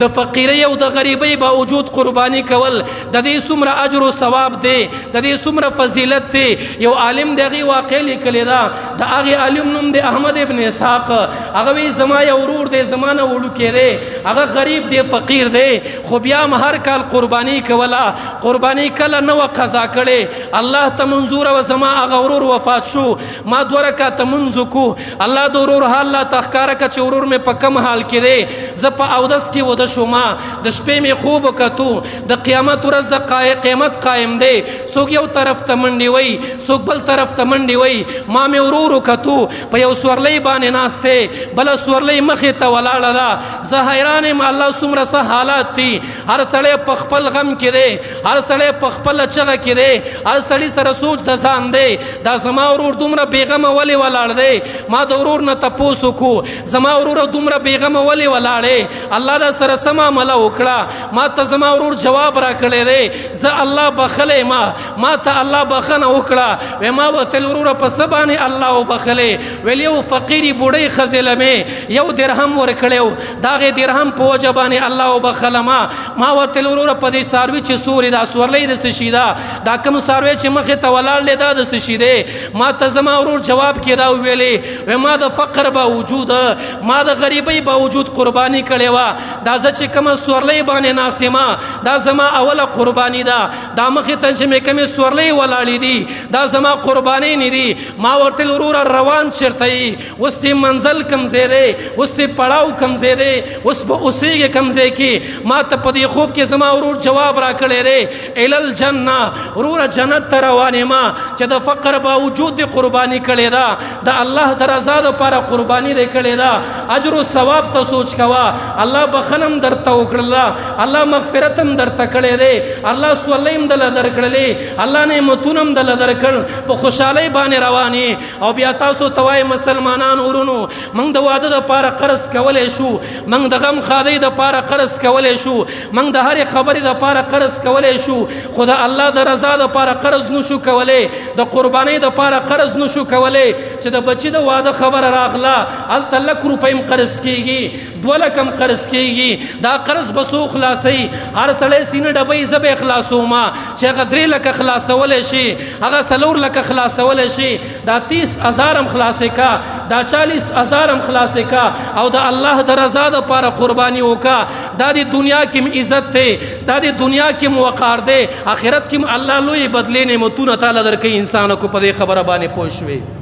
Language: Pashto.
د فقیرۍ او د غریبۍ باوجود قرباني کول د دې څومره اجر او ثواب دی، د دې څومره فضیلت دی. یو عالم د هغې واقع لیکلې ده، د هغې عالم نوم دی احمد ابن اسحاق. هغه وایي زما یو ورور دی، زما نه وړوکی دی، هغه غریب دی، فقیر دی، خو بیا هم هر کال قرباني کوله. قرباني کله نه وه قضا کړې، الله ته منظوره وه. زما هغه ورور وفات شو، ما دوه رکعته لمونځ وکړو. الله د ورور حال راته ښکاره کړه چې ورور مې په کوم حال کې دی. زه په اودس کې وده شوم، د شپې مې خوب وکتو، د قیامت ورځ د قیامت قایم دی، څوک یو طرف ته منډې وایي، څوک بل طرف ته منډې وایي. ما مې ورور وکتو په یو سورلۍ باندې ناست دی، بله سورلۍ مخې ته ولاړه ده. زه حیران یم، الله څومره څه حالات دي. هر سړی په خپل غم کې دی، هر سړی په خپله چغه کې دی، هر سړي سره سوچ د ځان دی. دا زما ورور دومره بېغمه ولې ولاړ دی؟ ما د ورور نه تپوس وکړو، زما ورور دومره بېغمه ولې ولاړې؟ الله دا سره څه معامله وکړه؟ ما ته زما ورور جواب راکړی دی، زه الله بخښلی ما، ما ته الله بخښنه وکړه. وی ما ورته وروره په څه باندې الله وبخښلی؟ ویل یو فقیرې بوډۍ ښځې له مې یو درهم ورکړی و، د هغې درهم په وجه باندې الله وبخښله ما. ما ورته وروره په دې څاروي چې سوري دا سورلۍ د څه شي ده؟ دا کوم څاروی چې مخې ته ولاړ دی دا د څه شي دی؟ ما ته زما ورور جواب کې دا وویلې، وی ما د فقر باوجود، ما د غریبۍ باوجود قرباني کړې وه. دا زه چې کومه سورلۍ باندې ناست یم دا زما اوله قرباني ده. دا مخې ته چې مې کومې سورلۍ ولاړې دي دا زما قربانۍ نه دي. ما ورته وروره روان چېرته یې؟ اوس دې منزل کوم ځای دی؟ اوس دې پړاو کوم ځای دی؟ اوس به اوسېږې کوم ځای کې؟ ما ته په دې خوب کې زما ورور جواب راکړی دی، الی الجنه، وروره جنت ته روان یم چې د فقر باوجود دې قرباني کړې ده، د الله د رضا دپاره قرباني دې کړې ده. اجر او ثواب ته سوچ کوه، الله بخښنه هم درته وکړله، الله مغفرت هم درته کړی دی، الله سورلۍ هم دله درکړلې، الله نعمتونه هم دله درکړ، په خوشحالۍ باندې روان یې. او بیا تاسو ته وایي مسلمانان ورونو، موږ د واده دپاره قرض کولی شو، موږ د غم ښادۍ دپاره قرض کولی شو، موږ د هرې خبرې دپاره قرض کولی شو، خو د الله د رضا دپاره قرض نشو کولی، د قربانۍ دپاره قرض نشو کولی. چې د بچي د واده خبره راغله هلته لک روپۍ هم قرض کیږي، 2 لک هم قرض کیږي. دا قرض به څوک خلاصوي؟ هر سړی سینه ډبوي، زه به یې خلاصوم. چې هغه 3 لکه خلاصولی شي، هغه 4 لکه خلاصولی شي، دا 30,000 هم خلاصې کا، دا 40,000 هم خلاصې کا، او د الله د رضا دپاره قرباني وکا. دا د دنیا کې هم عزت دی، دا د دنیا کې هم وقار دی، آخرت کې هم الله لوی بدلې نعمتونه تاله درکوي. انسان کو په دې خبره باندې پوه شوې.